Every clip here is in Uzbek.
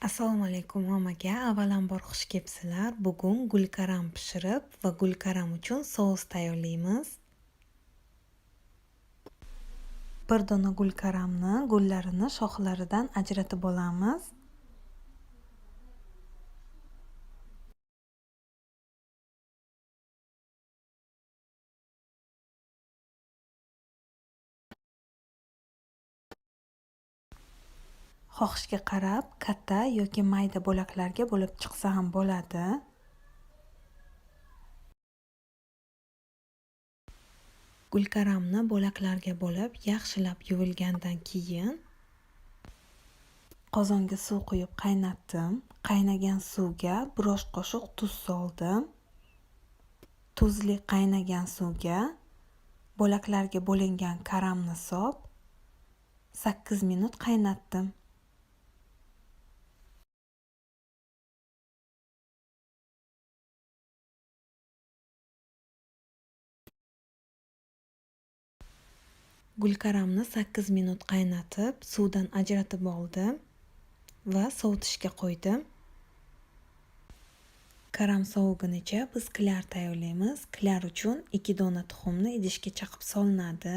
Assalomu alaykum hammaga. Avvalambor xush kelibsizlar. Bugun gulkaram pishirib va gulkaram uchun sous tayyorlaymiz. Bir dona gulkaramni gullarini shoxlaridan ajratib olamiz. Xohishga qarab katta yoki mayda bo'laklarga bo'lib chiqsa ham bo'ladi. Gulkaramni bo'laklarga bo'lib, yaxshilab yuvilgandan keyin qozonga suv quyib qaynatdim. Qaynagan suvga bir osh qoshiq tuz soldim. Tuzli qaynagan suvga bo'laklarga bo'lingan karamni solib, 8 minut qaynatdim. Gulkaramni 8 minut qaynatib, suvdan ajratib oldim va sovutishga qo'ydim. Karam sovugunicha biz klar tayyorlaymiz. Klar uchun 2 dona tuxumni idishga chaqib solinadi.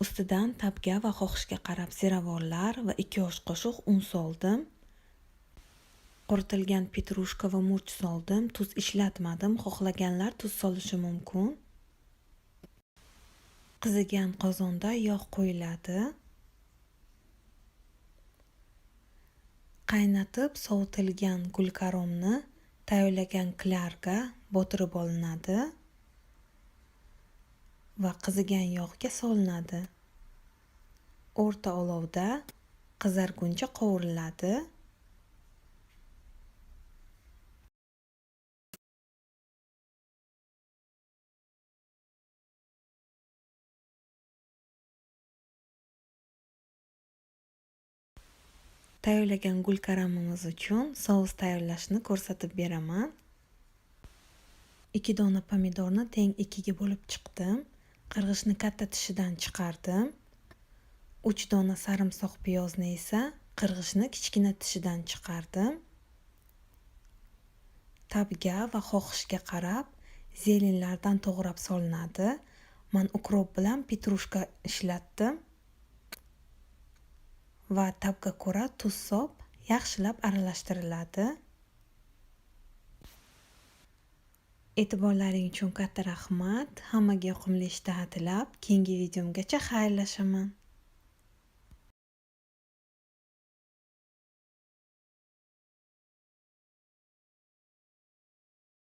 Ustidan tabga va xohishga qarab ziravorlar va 2 osh qoshiq un soldim. Quritilgan petrushka va murch soldim. Tuz ishlatmadim. Xohlaganlar tuz solishi mumkin. Qizigan qozonda yog' qo'yiladi. Qaynatib sovitilgan gulkaromni tayyorlagan klarga botirib olinadi va qizigan yog'ga solinadi. O'rta olovda qizarguncha qovuriladi. Tayyorlagan gulkaramimiz uchun sous tayyorlashni ko'rsatib beraman. 2 dona pomidorni teng 2ga bo'lib chiqdim. Qirg'ichni katta tishidan chiqardim. 3 dona sarimsoq piyozni esa qirg'ichni kichkina tishidan chiqardim. Tabga va xohishga qarab zelenlardan to'g'rab solinadi. Men ukrop bilan petrushka ishlatdim. Va tabga ko'ra tuz solib, yaxshilab aralashtiriladi. E'tiborlaring uchun katta rahmat. Hammaga yoqimli ishtaha tilab, keyingi videomgacha xayrlashaman.